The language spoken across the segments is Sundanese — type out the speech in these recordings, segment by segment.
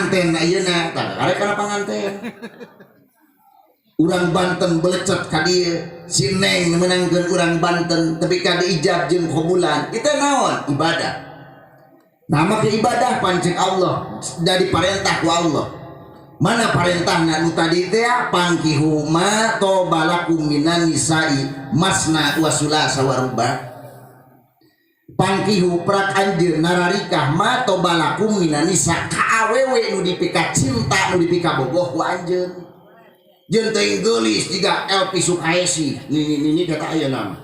Panganten ayeuna tah karek kana panganten. Urang Banten belecet ka dieu, si Neng meunangkeun urang Banten tepi ka diijab jeung qabulan. Itu naon? Ibadah. Nama ke ibadah pancek Allah dari parentah ku Allah. Mana parentahna nu tadi teh pangkihu ma tobalakum minan nisa'i masna wa sulasa wa ruba. Pangkihu prak anjeun nararikah ma tobalakum minan nisa ka awewe nu dipika cinta nu dipika bogoh ku anjeun. Jeung teuing geulis jiga Elvi Sukaesi nini kata aya nama.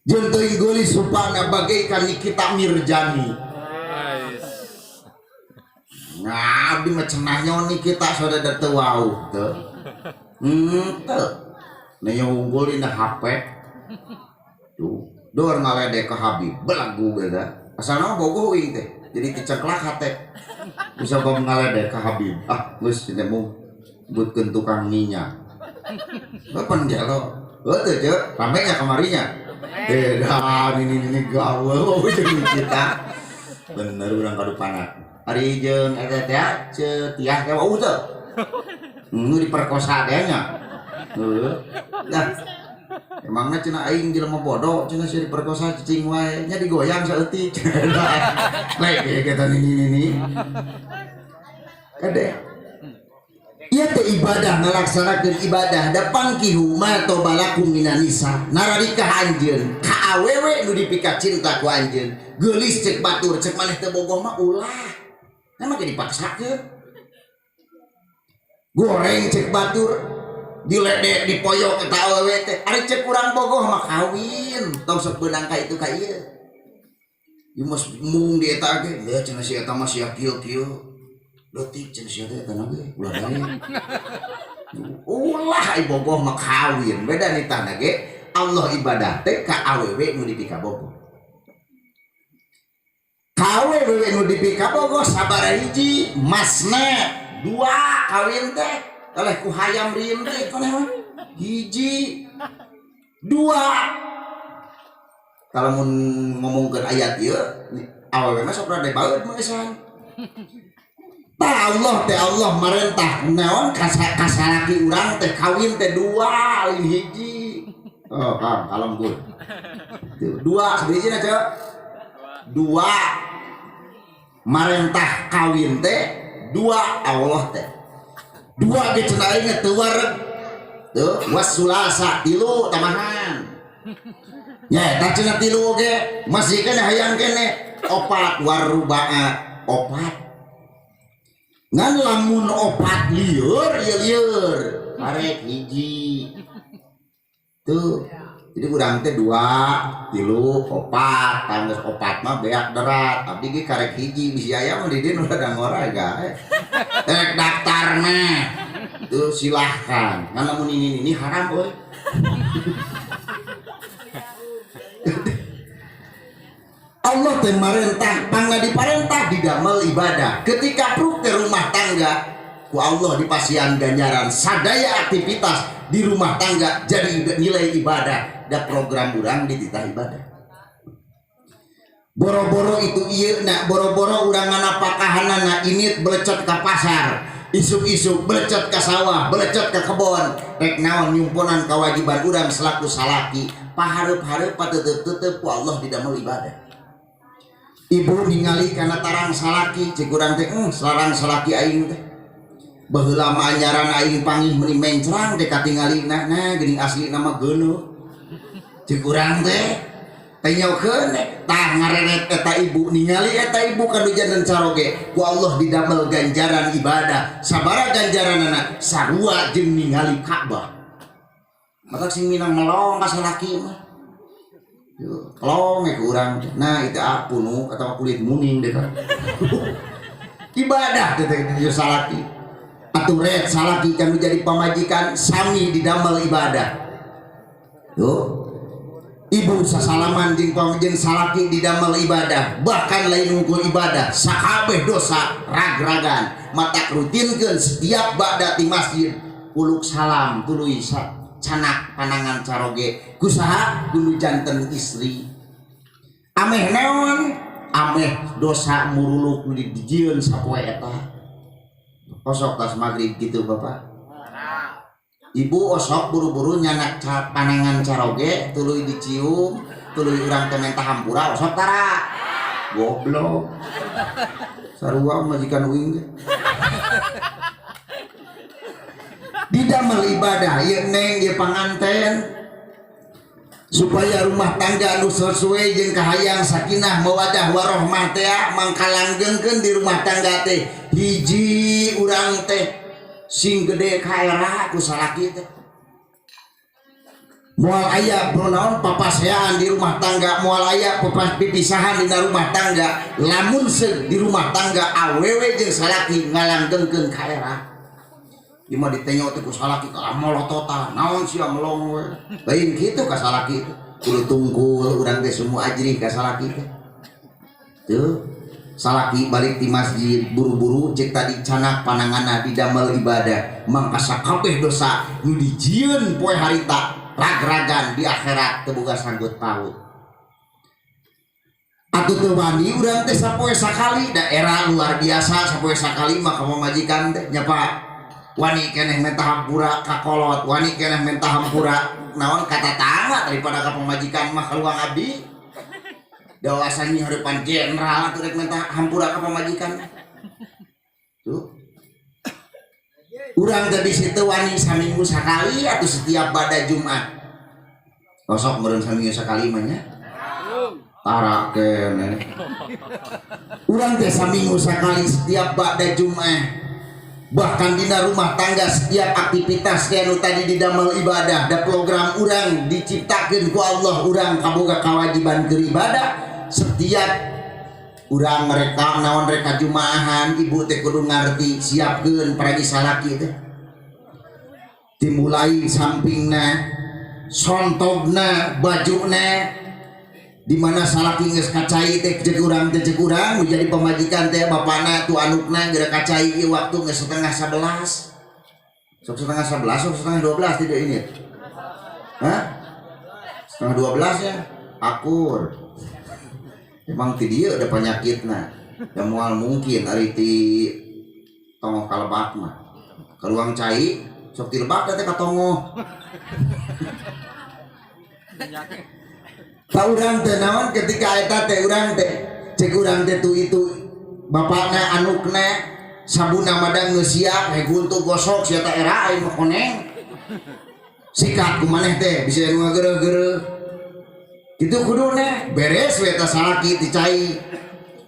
Jeung teuing geulis rupana bagaikan Nikita Mirjani. Nah, abdi mah cenah nyawa Nikita saudara teu wauh teu. Teu. Nanya unggul dina HP. Tuh, dor ngaledek ka Habib, belagu eta. Asalna bogoh uing teh. Jadi dicengklak hate. Bisa bab ngaledek ka Habib. Ah, geus cenah mung buatkeun tukang minyak. Bapan jalo. Heuh teu ceu, rame nya kamarinya. Edan ini gawe jeung kita. Bener urang kadupana. Ari jeung eta teh ceu tiah teh wauh teu. Nu diperkosa teh nya. Heuh. Lah emangna cenah aing jelema bodoh cenah sia diperkosa cicing wae nya digoyang saeutik. Lek kita nini. Kade. Ieu teh ibadah ngalaksanakeun ibadah da pangkihu ma tobalakum minan nisa nararikah anjeun ka awewe nu dipika cinta ku anjeun geulis cek batur cek maneh teu bogoh mah ulah nah make dipaksakeun goreng cek batur diledek dipoyok eta awewe teh ari cek urang bogoh mah kawin tong sok beunang ka itu ka ieu ieu mah mung di eta ge leuh cenah si eta mah sia kieu-kieu leutik cenah sia teh eta ge ulah deui ulah ai bogoh mah kawin beda nitahna ge Allah ibadah teh ka awewe nu dipikabogoh ka awewe nu dipikabogoh sabaraha hiji masna dua kawin teh oleh ku hayam rintih maneh mah hiji dua kalau mun ngomongkeun ayat ieu awewe mah sok rada baeud meusan. Tah Allah teh Allah marentah naon kasalaki urang teh kawin teh dua lain hiji. Oh, paham kalem gue. Dua sabijina ceu. Dua marentah kawin teh dua Allah teh. Dua ge cenah aing teu wareg. Tuh wasulasa tilu tambahan. Nya eta cenah tilu oge masih keneh hayang keneh opat warubaa opat. Ngan lamun opat lieur ieu lieur karek hiji. Tuh. Jadi urang teh dua, tilu, opat, tangges opat mah beak derat. Abdi ge karek hiji bisi aya mah di dieu nu rada ngora gae. Rek daftar mah. Tuh silahkan. Ngan lamun ini haram euy. Allah teh marentah, pangna diparentah didamel ibadah. Ketika pruk teh rumah tangga, ku Allah dipasihan ganjaran sadaya aktivitas di rumah tangga jadi nilai ibadah. Da program urang dititah ibadah. Boro-boro itu ieu na, boro-boro urang nganapakahanana ini belecet ka pasar, isuk-isuk belecet ka sawah, belecet ka kebon, rek naon nyumponan kewajiban urang selaku salaki, pahareup-hareup patetep-tetep ku Allah didamel ibadah. Ibu ningali kana tarang salaki, cek urang teh, sarang salaki aing teh. Baheula mah anyaran aing pangih meuni mencrang teh katingalina, nah geuning asli nama geuneuh. Cek urang teh tenyokeun tah ngareret eta ibu ningali eta ibu kanu janten caroge ku Allah didamel ganjaran ibadah. Sabaraha ganjaranana sarua jeung ningali Ka'bah. Maka sing minang melong ka salaki mah. Kelong ke urang teh. Nah itu aku nu atau kulit muning deh kan. Ibadah teh teh salaki. Atuh ret salaki kan menjadi pamajikan sami didamel ibadah. Tuh. Ibu sasalaman jeung pamajikan salaki didamel ibadah, bahkan lain unggul ibadah, sakabeh dosa rag-ragan, matak rutinkeun setiap ba'da di masjid uluk salam tuluy canak panangan caroge kusaha kudu janten istri. Ameh naon? Ameh dosa muruluk nu dijieun sapoe eta. Osok tas maghrib gitu bapak. Ibu osok buru-buru nyanak panangan caroge tuluy dicium, tuluy urang teh menta hampura osok tara. Goblok. Sarua majikan uing ge. Didamel ibadah ieu neng ieu panganten supaya rumah tangga anu sesuai jeung kahayang sakinah mawadah warohmah teh mangkalanggengkeun di rumah tangga teh hiji urang teh sing gede kaera ku salaki teh moal aya naon papaseaan di rumah tangga, moal aya pipisahan dina rumah tangga lamun seug di rumah tangga awewe jeung salaki ngalanggengkeun kaera. Ieu mah ditenyok teh ku salaki kalah molototan naon sia melong we lain kitu ka salaki teh kudu tungkul urang teh semua ajrih ka salaki teh tuh salaki balik ti masjid buru-buru cek tadi canak pananganna didamel ibadah mangka sakabeh dosa nu dijieun poe harita rag-ragan di akhirat teu boga sanggut paut. Atuh teu wani urang teh sapoe sakali da era luar biasa sapoe sakali mah ka pamajikan teh nya Pak. Wani keneh menta hampura ka kolot, wani keneh menta hampura naon ka tatangga daripada ka pamajikan mah kaluang abdi. Dewasa nyeurepan jenderal atuh rek menta hampura ka pamajikan. Tuh. Urang teh bisi teu wani saminggu sakali atuh setiap bada Jumat. Osok meureun saminggu sakali mah nya. Tara keneh. Urang teh saminggu sakali setiap bada Jumat. Bahkan dina rumah tangga setiap aktivitas teh anu tadi didamel ibadah da program urang diciptakeun ku Allah urang kaboga kewajiban keur ibadah setiap urang mereka naon reka jumaahan ibu teh kudu ngarti siapkeun paragi salaki teh dimulai sampingna sontogna bajuna di mana salaki geus kacai teh ceuk urang teh ceuk urang nu jadi pamajikan teh bapana tu anukna geura kacai ieu waktu geus 10:30 sok 10:30 sok 11:30 tidak ini. Hah? 11:30 ya akur emang ti dieu ada penyakitna da moal mungkin ari ti tongoh ka lebak mah ka ruang cai sok ti lebak teh ka tongoh. Ta urang teh naon ketika eta teh urang teh cek urang teh tu itu bapakna anukna sabuna madang geus siap he guntu gosok sia teh era aing mah koneng sikat ku maneh teh bisa nu ngageureuh-geureuh kitu kuduna beres we eta salaki ti cai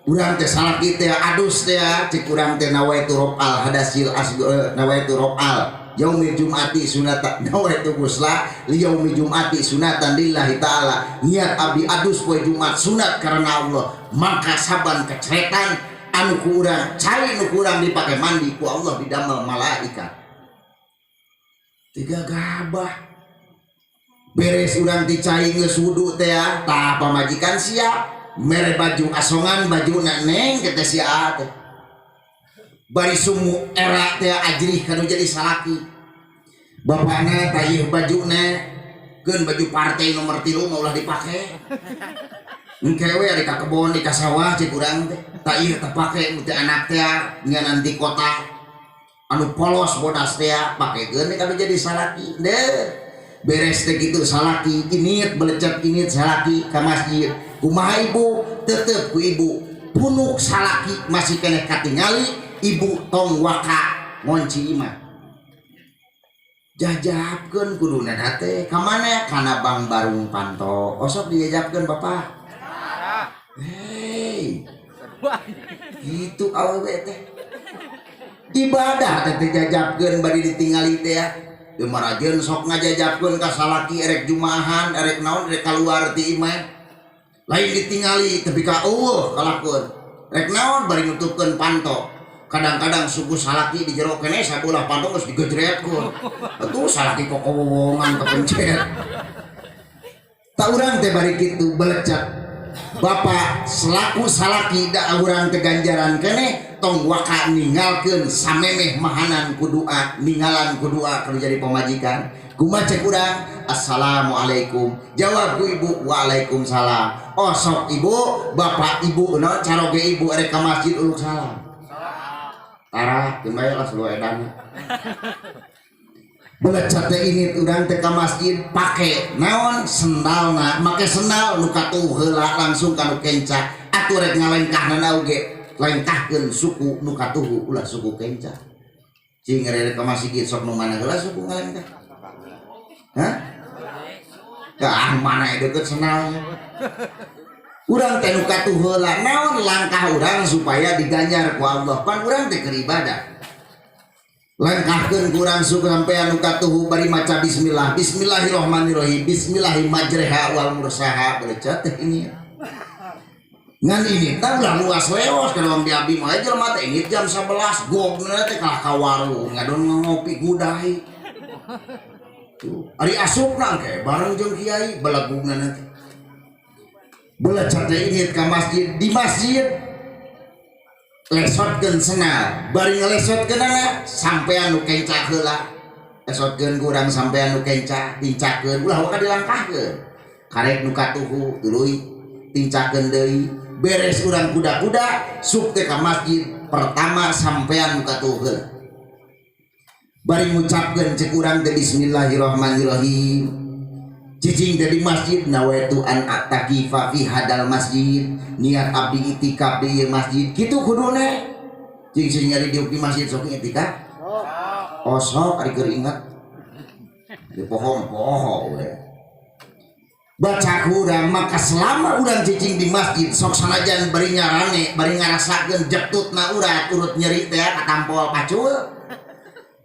urang teh salaki teh adus teh cek urang teh nawaitu rafal hadasil asghar nawaitu rafal yaumi jumati sunatan nawaitu ghusla li yaumi jumati sunatan lillahi ta'ala niat abdi adus poe Jumat sunat karena Allah maka saban keceretan anu ku urang cai nu ku urang dipake mandi ku Allah didamel malaikat tiga gabah beres urang ti cai geus wudu teh tah pamajikan siap mere baju asongan baju neng teh sia teh bari sumu era teh ajrih kanu jadi salaki bapakna tayeuh bajuna keun baju partai nomor 3 mah ulah dipake engke we ari ka kebon di ka sawah cek urang teh tah ieu teh pake teh anak teh nya nanti kota anu polos bodas teh pakekeun kanu jadi salaki deh beres teh kitu salaki init belecet init salaki ka masjid kumaha ibu tetep ku ibu punuk salaki masih keneh katingali ibu tong waka ngonci imah jajabkeun kuduna teh ka mana kana Bang Barung Panto osok dijajabkeun bapak hei gitu awewe teh ibadah teh jajabkeun bari ditingali teh ya teu marajeun sok ngajajabkeun ka salaki erek jumaahan erek naon erek kaluar ti imah lain ditingali tapi ka eueuh kalakuan rek naon bari nutupkeun panto kadang-kadang suku salaki di jero kene sabelah panto geus digejretkeun atuh salaki kokowongan kepencet ta urang teh bari kitu belecet bapak selaku salaki da urang teh ganjaran keneh tong waka ninggalkeun samemeh mahanan ku doa ninggalan ku doa kalau jadi pamajikan kumaha cek urang assalamualaikum jawab ku ibu waalaikumsalam osok ibu bapak ibu no caroge ibu erek ka masjid uluk salam. Tara keun bae lah seluruh edan. Belecat teh ini urang teh ka masjid pake naon sendalna, make sendal nu katuh heula langsung ka nu kenca. Atuh rek ngalengkahna oge lengkahkeun suku nu katuhu ulah suku kenca. Cing rek ka masjid sok nu mana heula suku ngalengkah? Hah? Ah mana deket sendalnya. Urang teh nu katuh heula naon langkah urang supaya diganjar ku Allah. Pan urang teh keur ibadah. Lengkahkeun ku urang suku sampean nu katuhu bari maca bismillah. Bismillahirrahmanirrahim. Bismillahirrahmanirrahim wal mursaha belecat teh ini. Ngan ini tah ulah luas leos ka di abdi mah jelema teh ini jam 11 gogna teh kalah ka warung ngadon ngopi gudai. Tuh, ari asupna engke bareng jeung kiai belegugna nanti. Belecat teh ini ka masjid, di masjid lesotkeun senal, bari ngalesotkeunana sampean nu kenca heula. Lesotkeun ku urang sampean nu kenca, tincakeun ulah waka dilangkahkeun. Karek nu katuhu tuluy tincakeun deui, beres urang kuda-kuda sup teh ka masjid pertama sampean nu katuhu heula. Bari ngucapkeun cek urang teh bismillahirrahmanirrahim. Cicing teh di masjid nawaitu an atakifa fi hadal masjid, niat abdi itikaf di ieu masjid kitu kuduna. Cing sing nyari diuk di masjid sok itikaf. Osok ari keur ingat. Di poho-poho we. Baca ku urang maka selama urang cicing di masjid sok sanajan bari nyarane bari ngarasakeun jetutna urat urut nyeri teh katampol pacul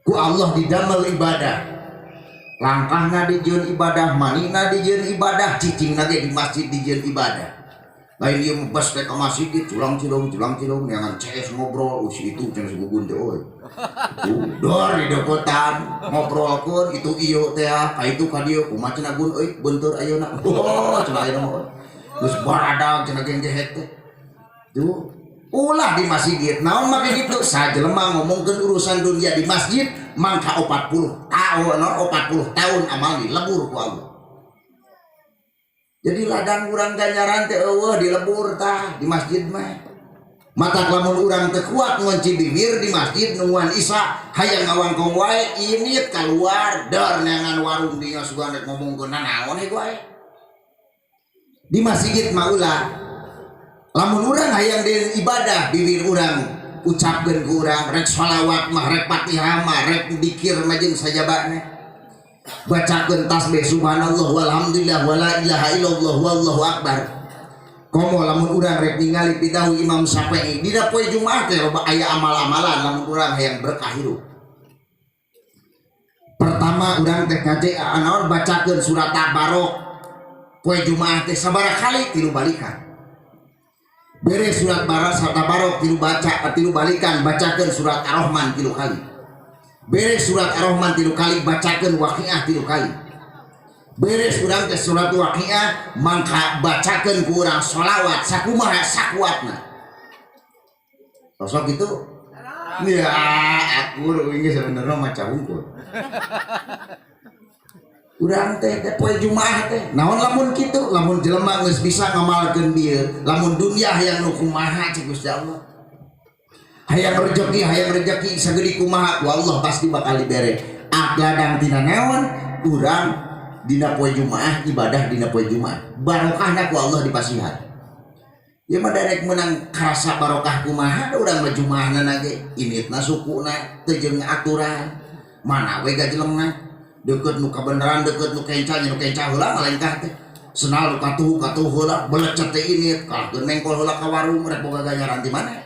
ku Allah didamel ibadah. Langkahna dijieun ibadah, manina dijieun ibadah, cicingna ge di masjid dijieun ibadah. Lain ieu mah bas teh ka masjid culang cilung culang cilung neangan CS ngobrol, si itu cenah si gugun teh euy. Dor di dekotan ngobrolkeun itu ieu teh ka itu ka dieu kumaha cenah gun euy beunteur ayeuna. Oh cenah ayeuna mah. Geus baradag cenah genggehet teh. Tuh ulah di masjid naon make kitu sajelema ngomongkeun urusan dunia di masjid mangka 40 tahun 40 tahun amal dilebur ku Allah. Jadi ladang urang ganjaran teh eueuh dilebur tah di masjid mah. Matak lamun urang teu kuat ngunci bibir di masjid nungguan isya hayang ngawangkong wae init keluar dor neangan warung dinya sugan rek ngomongkeun naon we wae. Di masjid mah ulah. Lamun urang hayang di ibadah bibir urang ucapkeun ku urang rek sholawat mah rek Fatihah mah rek dikir mah jeung sajabana. Bacakeun tasbih subhanallah walhamdulillah wala ilaha illallah wallahu akbar. Komo lamun urang rek ningali pidawuh Imam Syafi'i dina poe Jumat teh loba aya amal-amalan lamun urang hayang berkah hirup. Pertama urang teh kaje naon bacakeun surat Tabarok poe Jumat teh sabaraha kali 3 balikan. Beres surat Tabarok 3 baca 3 balikan bacakeun surat Ar-Rahman 3 kali. Beres surat Ar-Rahman 3 kali bacakeun Waqiah 3 kali. Beres urang teh surat Waqiah mangka bacakeun ku urang sholawat sakumaha sakuatna. Sosok gitu? Ya, aku ini sebenarnya maca hungkul. Urang teh teh poe Jumaah teh. Naon lamun kitu? Lamun jelema geus bisa ngamalkeun dieu, lamun dunia hayang nu kumaha cik Gusti Allah. Hayang rezeki sagede kumaha ku Allah pasti bakal dibere. Ladang tina naon? Urang dina poe Jumaah ibadah dina poe Jumaah. Barokahna ku Allah dipasihan. Ieu mah darek meunang karasa barokah kumaha urang mah Jumaahna ge initna sukuna teu jeung aturan. Mana we gajelengna? Deket nu kabeneran deket nu kenca nya nu kenca heula ngalengkah teh. Senal nu katuhu katuhu heula belecet teh init kalahkeun mengkol heula ka warung rek boga ganjaran ti mana.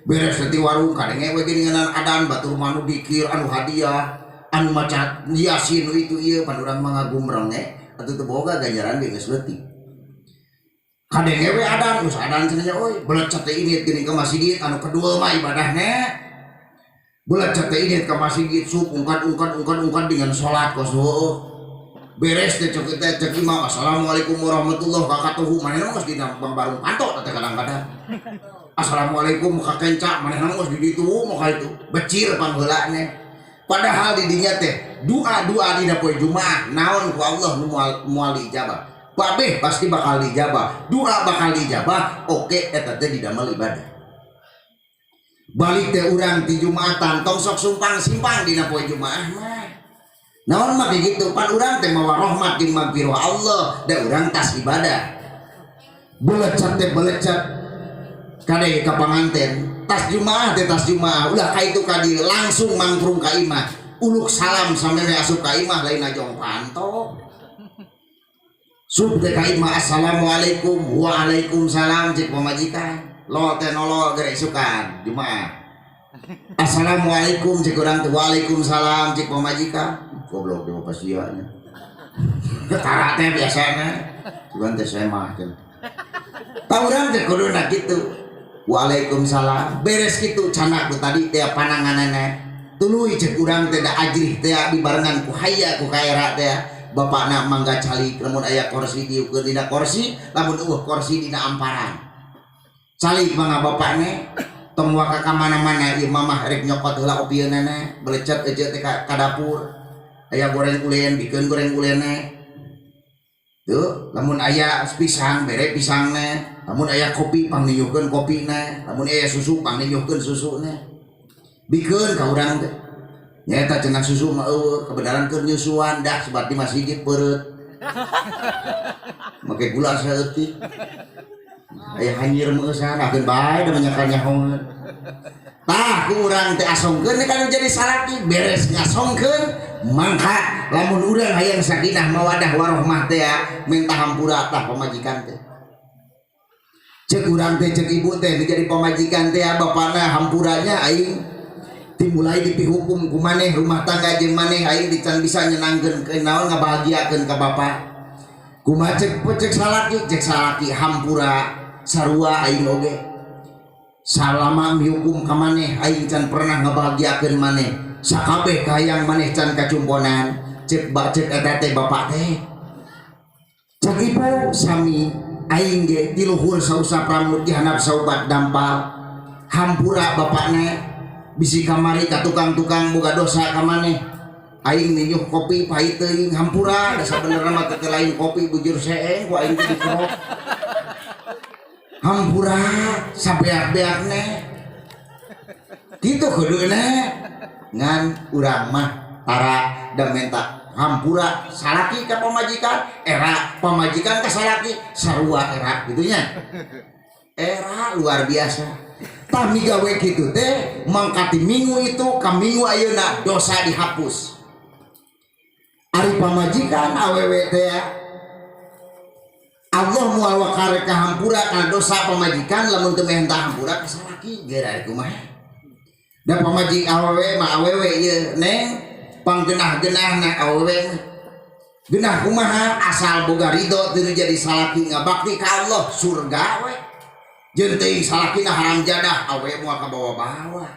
Beres teh ti warung kadenge we geuningan adan batur mah nu dikir anu hadiah anu maca yasin nu itu ieu pan urang mah ngagumreng ge atuh teu boga ganjaran ge geus leutik. Kadenge we adan geus adan cenah nya euy belecet teh init geuning ka masjid anu kedua mah ibadahna. Belecet teh init ka masjid sup ungkat ungkat ungkat ungkat dengan salat kos heueuh. Beres teh cek teh cek imam assalamualaikum warahmatullahi wabarakatuh manehna geus dina barung panto teh kadang-kadang. Assalamualaikum ka kenca manehna geus di ditu mah ka itu becir pangheulana. Padahal di dinya teh doa-doa dina poe Jumaah naon ku Allah nu moal diijabah. Kabeh pasti bakal diijabah. Doa bakal diijabah. Oke eta teh didamel ibadah. Balik teh urang ti Jumatan tong sok sumpang simpang dina poe Jumaah mah. Naon mah gitu, pan urang teh mawa rahmat jeung magfirah Allah, da urang tas ibadah. Belecat teh belecat kade ka panganten, tas Jumaah teh tas Jumaah, ulah ka itu ka dieu langsung mangprung ka imah. Uluk salam sampai asup ka imah lain najong panto. Sup teh ka imah, assalamualaikum, waalaikumsalam cek pamajikan. Lo teh nolol gere isukan Jumaah. Assalamualaikum cek urang teh, waalaikumsalam cek pamajikan. Goblok dia mah sia nya. Ketara teh biasana. Cuman teh semah teh. Tah urang teh kuduna kitu. Waalaikumsalam. Beres kitu canak ku tadi teh pananganana. Tuluy cek urang teh da ajrih teh dibarengan ku haya ku kaera teh. Bapakna mangga calik lamun aya kursi diukeun dina kursi, lamun eueuh kursi dina amparan. Calik mangga bapakne tong waka ka mana-mana ieu mamah rek nyokot heula opieunana belecet euceut teh ka dapur. Aya goreng ulen bikeun goreng ulenne. Tuh, lamun aya pisang bere pisangna, lamun aya kopi pangniuhkeun kopina, lamun aya susu pangniuhkeun susuna. Bikeun ka urang teh. Nyaeta cenah susu mah eueuh, kebenaran keur nyusuan dah sebat di masjid peureut. Make gula saeutik. Aya hanyir meusan akeun bae da banyak nyahoeun. Tah ku urang teh asongkeun kan jadi salaki beres ngasongkeun mangka lamun urang hayang sakinah mawadah warohmah teh minta hampura tah pamajikan teh. Cek urang teh cek ibu teh jadi pamajikan teh bapana hampuranya aing dimulai dipihukum ku maneh rumah tangga jeung maneh aing dican bisa nyenangkeun ke naon ngabahagiakeun ka bapak. Kumaha cek cek salaki hampura sarua aing oge. Salama mihukum ka maneh aing can pernah ngabahagiakeun maneh. Sakabeh kahayang maneh can kacumponan. Cek ba cek eta teh bapak teh. Cek ibu sami aing ge ti luhur sausap rambut di handap saubat dampal. Hampura bapakna bisi kamari ka tukang-tukang boga dosa ka maneh. Aing ninyuh kopi pahit teuing hampura da sabenerna mah teu lain kopi bujur seeng ku aing teh dikerok. Hampura sabeak-beakna. Kitu kuduna ngan urang mah tara da menta hampura salaki ka pamajikan, era pamajikan ka salaki sarua era kitu nya. Era luar biasa. Tah migawe kitu teh mangkati minggu itu ka minggu ayeuna dosa dihapus. Ari pamajikan awewe teh Allah moal wakare ka hampura kana dosa pamajikan lamun teu menta hampura ka salaki geura kumaha. Da pamajik awewe mah awewe ieu neng panggenah-genahna awewe mah. Genah kumaha asal boga ridho teu jadi salaki ngabakti ka Allah surga we. Jeung teuing salakina haram jadah awewe moal kabawa-bawa.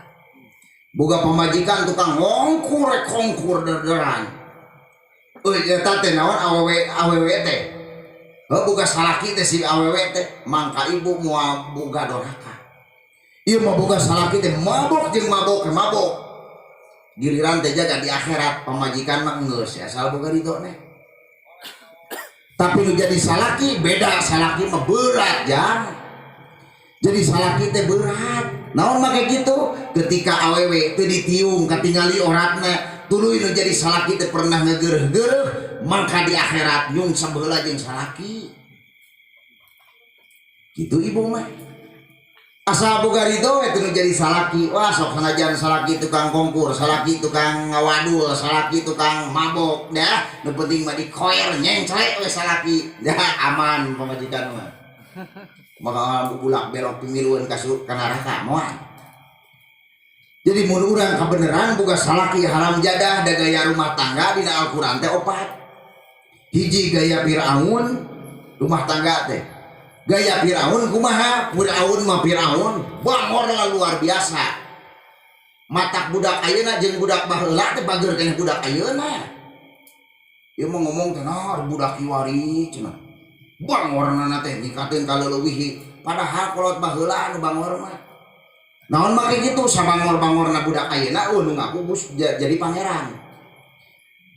Boga pamajikan tukang ngongkur kongkur derderan. Euy eta teh naon awewe awewe teh. Heuh boga salaki teh si awewe teh mangka ibu moal boga doraka. Ieu mah boga salaki teh mabok jeung mabok mabok. Giliran teh jaga di akhirat pamajikan mah geus asal boga ridho neh. Tapi nu jadi salaki beda, salaki mah berat jang. Jadi salaki teh berat. Naon make kitu? Ketika awewe teu ditiung katingali oratna, tuluy nu jadi salaki teh pernah ngegereuh-gereuh, mangka di akhirat nyung sabeula jeung salaki. Kitu ibu mah. Asal boga ridho we teu nu jadi salaki. Wah sok sanajan salaki tukang kongkur, salaki tukang ngawadul, salaki tukang mabok dah. Nu penting mah dikoer nyengclek we salaki. Dah aman pamajikan mah. Maka bulak belok pemiluan ka ka neraka moal. Jadi mun urang kabeneran boga salaki haram jadah da gaya rumah tangga dina Al-Qur'an teh opat. Hiji gaya Firaun rumah tangga teh. Gaya Firaun kumaha? Firaun mah Firaun bangor luar biasa. Matak budak ayeuna jeung budak baheula teh bager keneh budak ayeuna. Ieu mah ngomong teh nah budak kiwari cenah. Bangorna teh nikateun ka leuwih padahal kolot baheula anu bangor mah. Naon make kitu sabangor-bangorna budak ayeuna eueuh nu ngaku geus jadi pangeran.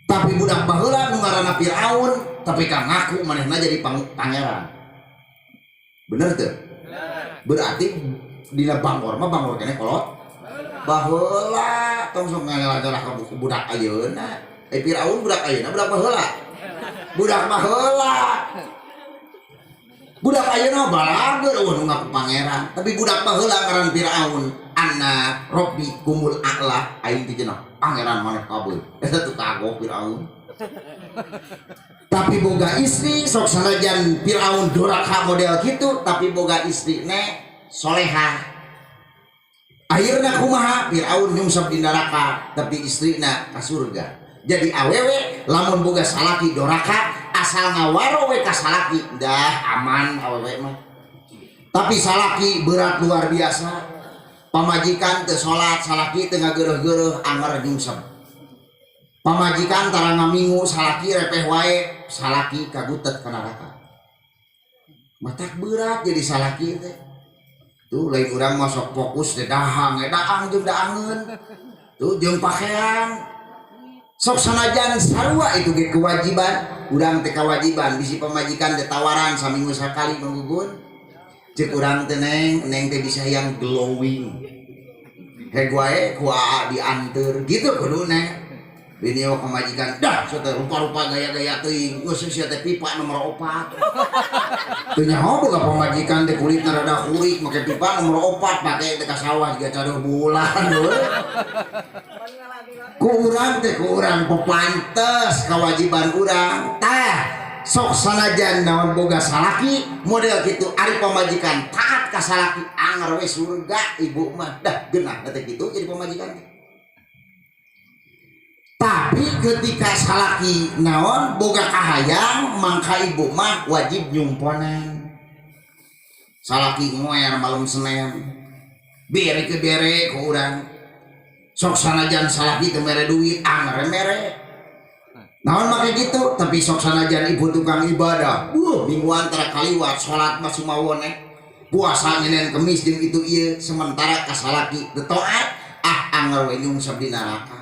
Tapi budak baheula nu ngaranna Firaun tapi ka ngaku manehna jadi pangeran. Bener teu? Berarti dina bangor mah bangor keneh kolot. Baheula tong sok ngalah-ngalah ka budak ayeuna. Eh, Firaun budak ayeuna, budak baheula? Budak baheula. Budak ayeuna balageur, euweuh nu ngaku pangeran. Tapi budak baheula ngaran Firaun, ana rabbukumul a'la, aing teh cenah pangeran maneh kabeh. Eta tuh kagok Firaun. Tapi boga istri, sok sanajan Firaun doraka model gitu, tapi boga istri ne soleha. Akhirnya kumaha? Firaun nyungsep di neraka, tapi istrina ka surga. Jadi awewe lamun boga salaki doraka, asal ngawaro we ka salaki, dah aman awewe mah. Tapi salaki berat luar biasa, pamajikan teu salat, salaki teu ngageureuh-geureuh, anger nyungsep. Pamajikan tara ngamingu, salaki repeh wae, salaki kagutet ka neraka. Matak berat jadi salaki teh. Tuh, lain urang mah sok fokus di dahang, daang jeung daangeun tuh jeung pakaian. Sok sanajan sarua itu ge kewajiban urang teh, kewajiban bisi pamajikan teh tawaran saminggu sakali manggugun. Cek urang teh, "Neng, neng teh bisa yang glowing, heg wae ku aa dianteur gitu." Kudu neng bini mah pamajikan dah so teh rupa-rupa gaya-gaya teuing, geus sia teh pipa nomor 4. Teu nyaho boga pamajikan teh kulitna rada hurik, make pipa nomor 4, pake teh ka sawah jiga caduh bulan we. Ku urang teh, ku urang pepantes kewajiban urang tah. Sok sanajan naon boga salaki model kitu, ari pamajikan taat ka salaki, anger we surga ibu mah. Dah geunah teh kitu jadi pamajikan teh. Tapi ketika salaki naon boga kahayang, mangka ibu mah wajib nyumponan. Salaki ngoer malam Senin, bere ke bere ku urang. Sok sanajan salaki teu mere duit, anger mere. Naon make gitu? Tapi sok sanajan ibu tukang ibadah, mingguan tara kaliwat, salat mah sumawone, puasa Senin Kemis jeung itu ieu, sementara ka salaki teu taat, ah, anger we nyungsep di neraka.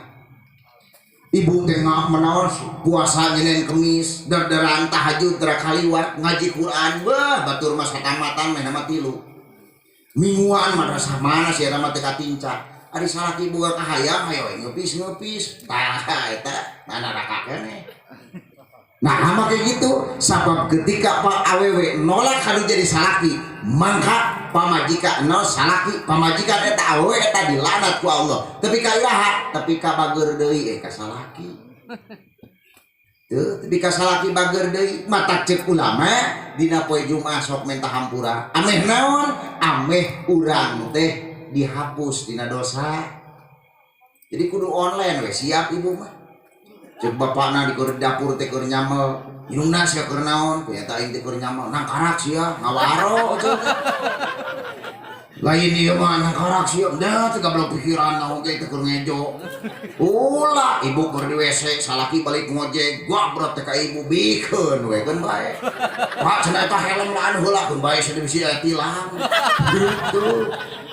Ibu teh menawan puasa Senin Kemis, derderan tahajud tara kaliwat, ngaji Quran wah batur mah satamatan meh nama tilu mingguan. Madrasah mana sih eta mah teu katinca. Ari salaki boga kahayang, hayo we ngeupis ngeupis, tah eta mana neraka keneh. Nah, sama kayak gitu, sabab ketika pak awewe nolak kadu jadi salaki, mangka pamajikan no salaki pamajikan eta awewe eta dilaknat ku Allah. Tapi ka iraha? Tapi ka bager deui, eh, ka salaki. Tuh, tapi ka salaki bager deui. Mata cek ulama dina poe Jumat sok minta hampura. Ameh naon? Ameh urang teh dihapus dina dosa. Jadi kudu online we siap ibu mah. Cek bapakna di keur dapur teh keur nyamel, indungna sia keur naon? Kunyata aing teh keur nyamel. Nang karak sia ngawaro cek. Lain ieu mah, nang karak sia. Dah teu gablok pikiran naon ge teh keur ngejo. Ulah ibu keur di WC, salaki balik ngojek, gabrot teh ka ibu, bikeun we keun bae. Pak, cenah eta helm laan heula, keun bae sia bisi aya tilang. Gitu.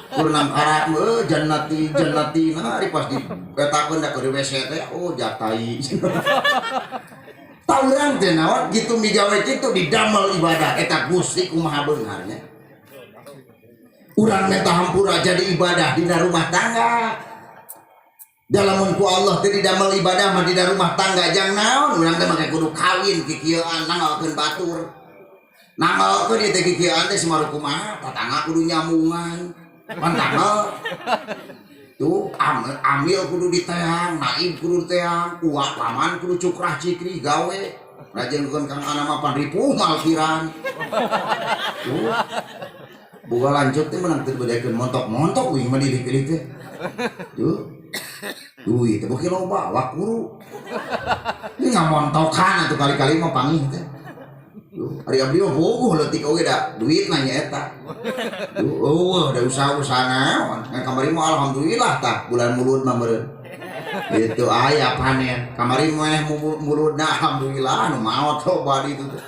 Keur nang karak mah jannati jannati, nah ari pas di etakeun da keur di WC teh, oh, jatai. Tah, urang teh naon gitu migawe kitu didamel ibadah eta. Gusti kumaha beungharnya. Urang minta hampura jadi ibadah dina rumah tangga. Dalam ku Allah teh didamel ibadah mah dina rumah tangga, jang naon urang teh make kudu kawin kikieuan nanggalkeun batur. Nanggalkeun ieu teh kikieuan teh semaru kumaha, tatangga kudu nyambungan. Pan tanggal tuh amil kudu diteang, naib kudu diteang, uak paman kudu cukrah cikri gawe. Rajin kang ana mah pan ripuh malkiran. Tuh. Boga lanjut teh menang teu bedakeun montok-montok uing mah didik-didik teh. Tuh. Duit teh beuki loba awak kuru. Ini ngamontokan atuh kali-kali mah pangih teh. Duh, ari abdi mah bogoh leutik oge da duit nanya eta. Duh, eueuh da usaha-usaha naon. Ngan kamari mah alhamdulillah tah bulan Mulud mah meureun. Itu aya panen. Kamari mah muludna alhamdulillah nu maot loba di itu teh.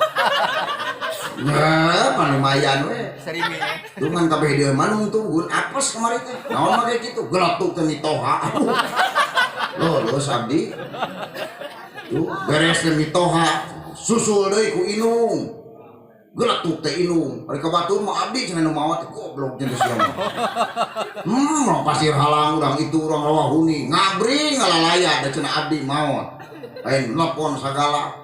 Nah, pan lumayan we. Sarimi. Tuh ngan kabeh dieu mah nungtunggun apes kamari teh. Naon mah kayak gitu, geletuk teh mitoha. Aduh. Lolos abdi. Tuh beres teh mitoha, susul deui ku inung. Geletuk teh indung. Ari ka batur mah abdi cenah nu maot, goblok cenah sia mah. Urang pasir halang, urang itu, urang rawa huni, ngabring ngalalaya da cenah abdi maot. Lain nelpon sagala.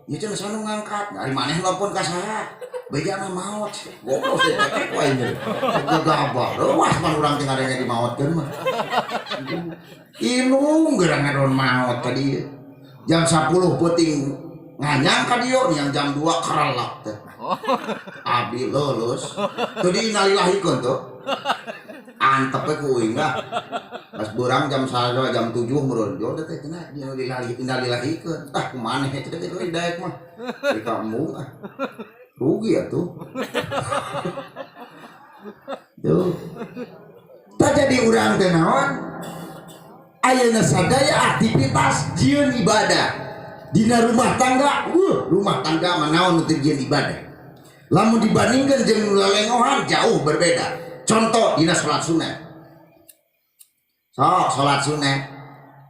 Ya cenah saha nu ngangkat, ari maneh nelpon ka saha? Bejana maot. Goblok sih teh ku aing teh. Gegabah. Reuwas mah urang teh ngadenge dimaotkeun mah. Indung geura ngadon maot tadi. Jam 10 peuting nganyang ka dieu, yang jam 2 kerelak teh. Abdi lulus. Teu diinalilahikeun tuh. Antep we ku uing lah. Pas beurang jam 1 jam 7 meureun. Jo teh cenah diinalilahikeun. Ah kumaneh teh teh daek mah. Di kampung ah. Rugi atuh. Tuh. Tak jadi urang teh naon? Ayeuna sadaya aktivitas jieun ibadah. Dina rumah tangga, rumah tangga mah naon nu teu jieun ibadah. Lamun dibandingkeun jeung lelengohan jauh berbeda. Contoh dina salat sunat. Sok salat sunat.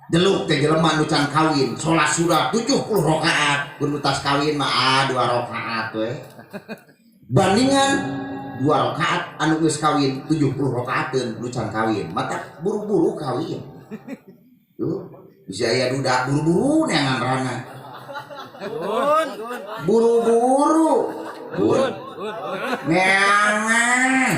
Jeluk teh jelema nu can kawin, salat sunat 70 rakaat, kun tas kawin mah 2 rakaat we. Bandingan 2 rakaat anu geus kawin 70 rakaateun nu can kawin, mata buru-buru kawin. Tuh, bisa aya duda buru-buru neangan rana. Buru-buru. Bun. Neangan.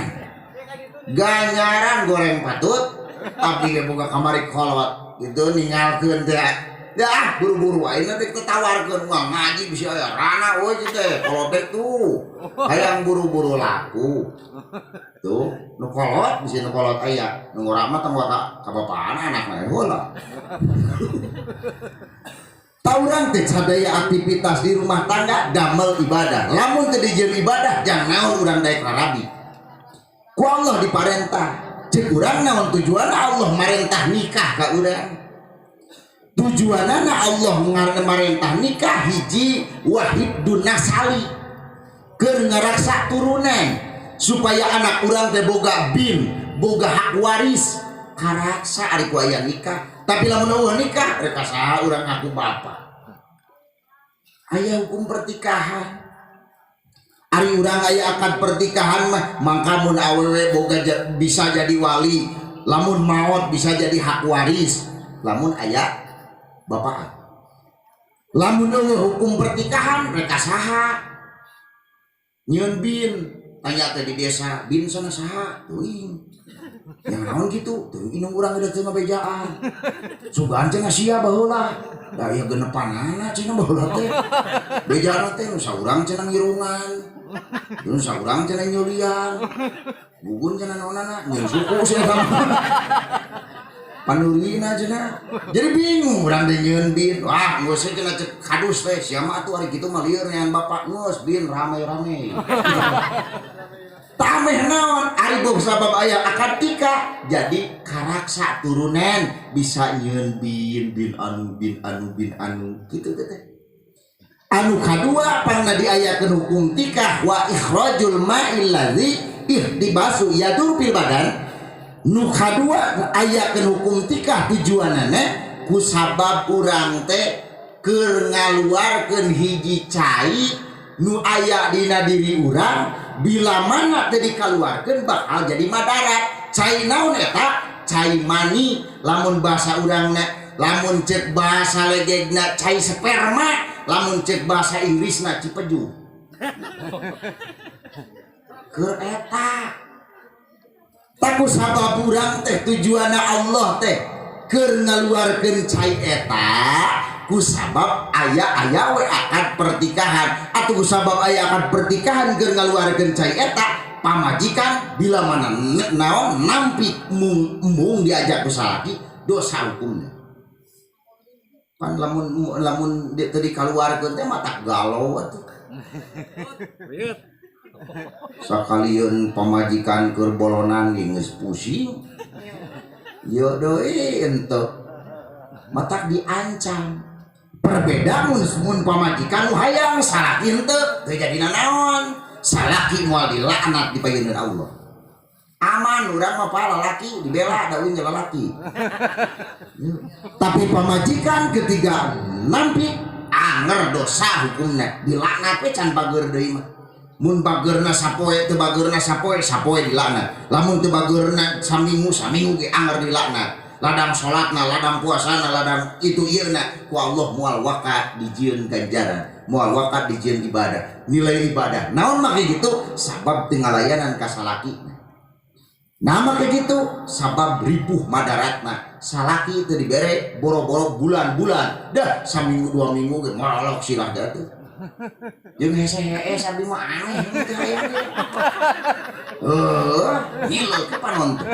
Ganjaran goreng patut, abdi ge boga kamari kolot gitu ninggalkeun teh. Ya buru-buru ayeuna teh ditawarkeun uang ngaji bisa aya rana euy teh kolot teh tuh. Hayang buru-buru laku. Tuh, nu kolot bisa nu kolot aya, nu ngora mah tong ka bapaan anakna heula. Tauran teh sadaya aktivitas di rumah tangga damel ibadah. Lamun teu dijieun ibadah jang naon urang daek rarabi. Ku Allah diparentah. Ceuk urang naon tujuan Allah marentah nikah ka urang? Tujuanana Allah marentah nikah hiji wahibdun nasali. Keur ngaraksa turunan supaya anak urang teh boga bin, boga hak waris. Karaksa ari ku aya nikah. Tapi lamun eueuh nikah rek saha urang ngaku bapa. Aya hukum pertikahan. Ari urang aya akad pertikahan mah mangka mun awewe boga bisa jadi wali, lamun maot bisa jadi hak waris, lamun aya bapaan. Lamun eueuh hukum pertikahan rek saha? Nyieun bin, tanya teh di desa, bin sana saha? Teuing. Yang naon gitu, teuing indung urang udah teu ngabejaan. Sugan cenah sia baheula. Da ieu genepanana cenah baheula teh. Bejana teh nu saurang cenah ngirungan. Nu saurang cenah nyulian. Gugun cenah naonana nyeun suku sia eta mah. Panulina cenah. Jadi bingung urang teh nyieun bin. Wah, geus cenah cek kadus teh sia mah atuh ari kitu mah lieur neangan bapak geus bin rame-rame. Tameh naon ari beuh sabab aya akad nikah jadi karaksa turunan bisa nyieun bin bin anu bin anu bin anu kitu teh teh. Anu kadua pangna diayakeun hukum tikah wa ikhrajul ma'il ladzi ihtibasu yadur fil badan. Nu kadua ayakeun hukum tikah tujuanana ku sabab urang teh keur ngaluarkeun hiji cai nu aya dina diri urang bila mana teh dikaluarkeun bakal jadi madarat. Cai naon eta? Cai mani lamun bahasa urangna, lamun cek bahasa legegna cai sperma, lamun cek bahasa Inggrisna cipeju. Keur eta taku sabab urang teh tujuanna Allah teh keur ngaluarkeun cai eta ku sabab aya-aya we akad pertikahan atuh ku sabab aya akad pertikahan keur ngaluarkeun cai eta pamajikan bila mana naon nampi mung diajak ku salaki dosa hukumnya. Pan lamun teu dikaluarkeun teh matak galau atuh. Sakalieun pamajikan keur bolonan geus pusing. Ieu deui henteu. Matak diancam. Perbedaan mun pamajikan nu hayang salaki henteu teu jadi nanaon. Salaki moal dilaknat di payuneun Allah. Aman urang mah pa lalaki dibela da uing lalaki. Tapi pamajikan ketika nampi anger dosa hukumna dilaknat we can pager deui mah. Mun bageurna sapoe, teu bageurna sapoe, sapoe dilaknat. Lamun teu bageurna saminggu, saminggu ge anger dilaknat. Ladang salatna, ladang puasana, ladang itu ieu na ku Allah moal waka dijieun ganjaran, moal waka dijieun ibadah, nilai ibadah. Naon make gitu? Sabab teu ngalayanan ka salaki. Nah, make gitu sabab ripuh madaratna. Salaki teu dibere boro-boro bulan-bulan, dah saminggu 2 minggu ge morolok silah dah tuh. Jeung hese-hese abdi mah aneh teh hayang ge. Ngilu ke panon teh.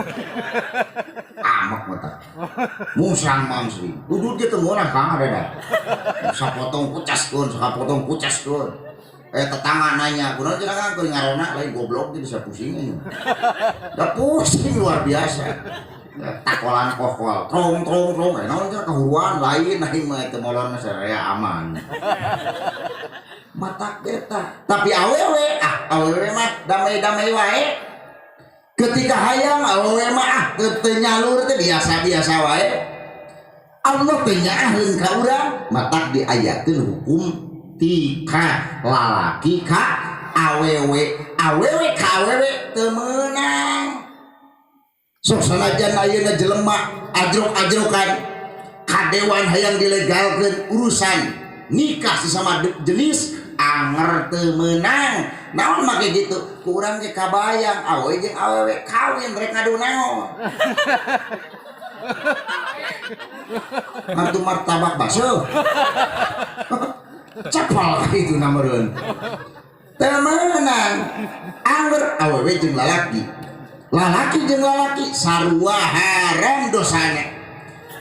Amak mata. Musang mangsri. Udud ge teu meunang, Kang, ada dah. Sapotong kucaskeun, sapotong kucaskeun. Eh, tetangga nanya, kunaon cenah, Kang, keur ngarona lain goblok ge bisa pusing. Da pusing luar biasa. Takolan kokol, trong trong trong, eh naon cenah, kahuruan lain aing mah teu molor mah saraya aman. Matak beta. Tapi awewe, ah, awewe mah damai-damai wae. Ketika hayang awewe mah, ah, teu nyalur teh biasa-biasa wae. Allah teh nyaaheun ka urang, matak diayakeun hukum tika lalaki ka awewe, awewe ka awewe teu meunang. Sok sanajan ayeuna jelema ajrok-ajrokan kadewan hayang dilegalkeun urusan nikah sesama jenis, anger teu meunang. Naon make gitu? Ku urang ge kabayang awewe jeung awewe kawin rek ngadu naon? Ngadu martabak basuh. Capal itu nameureun. Teu meunang. Anger awewe jeung lalaki. Lalaki jeung lalaki sarua haram dosanya.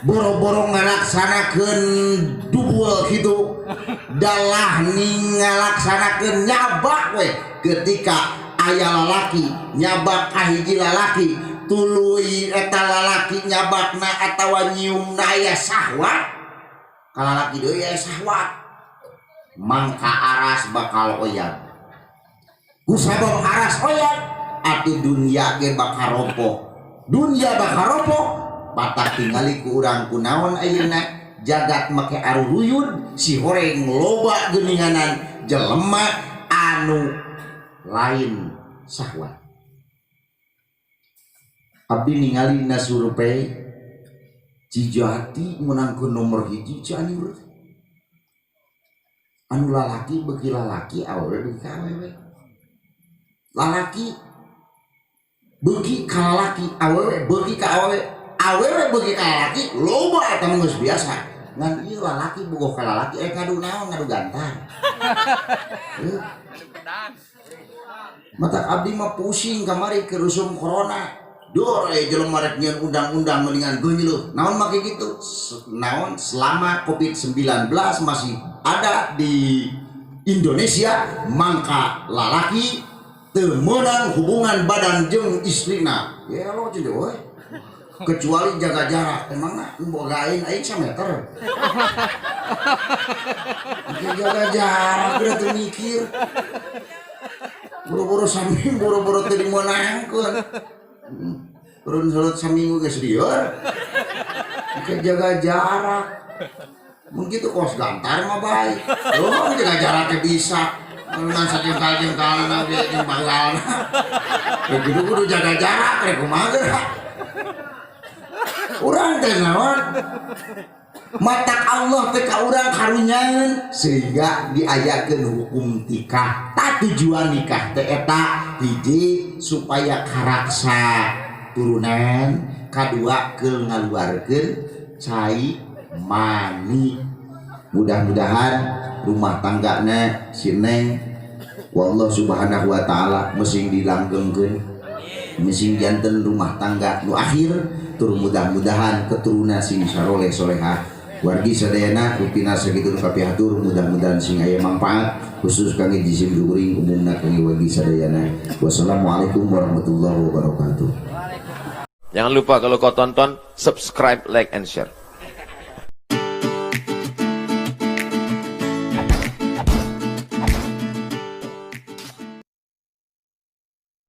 Boro-boro ngalaksanakeun dubul kitu, dalah ning ngalaksanakeun nyabak we. Ketika aya lalaki nyabak ka hiji lalaki, tuluy eta lalaki nyabakna atawa nyiumna aya sahwat ka lalaki deui, aya sahwat, mangka aras bakal oyag. Kusabab aras oyag atuh dunia ge bakal ropoh, dunia bakal ropoh. Batak tingali ku urang kunaon ayeuna jagat make aruruyud si horeng loba geuninganan jelema anu lain sahwat. Abdi ningali na survei Cijati menangkeun nomor 1 Cianjur anu lalaki beuki lalaki, awewe beuki ka awewe, lalaki beuki ka lalaki, awewe beuki ka awewe, awewe beuki ka lalaki loba. Eta mah geus biasa, ngan ieu lalaki bogoh ka lalaki, eh, ngadu naon? Ngadu gantar. Heuh. Mata abdi mah pusing kamari ke usum corona. Dor eh jelema rek nyieun undang-undang mendingan geunyeuleuh. Naon make gitu? Naon selama Covid-19 masih ada di Indonesia, mangka lalaki teu meunang hubungan badan jeung istrina. Ya lo jadi we. Kecuali jaga jarak, emangna bogain aing sameter. Jaga jarak udah tuh mikir. Boro-boro saminggu, boro-boro teu dimeunangkeun. Turun salat saminggu geus lieur. Make jaga jarak. Mun kitu kos gantar mah baik. Oh, jaga jaraknya bisa. Ngan sajengkal-jengkalna ge jeung banggalna. Ya gitu kudu jaga jarak rek kumaha geura. Urang teh naon? Matak Allah teh ka urang karunyaeun sehingga diayakeun hukum tikah. Tak tujuan nikah teh eta hiji supaya karaksa turunan, kadua keul ngaluarkeun cai mani. Mudah-mudahan rumah tanggana si Neng wallah subhanahu wa ta'ala mesing dilanggengkeun, mesing janten rumah tangga nu akhir tur mudah-mudahan keturunan sing saroleh solehah. Wargi sadayana rupina sakitu nu kapihatur, mudah-mudahan sing aya manfaat khusus kangge jisim kuring, umumna kangge wargi sadayana. Wassalamualaikum warahmatullahi wabarakatuh. Jangan lupa kalau kau tonton, subscribe, like, and share.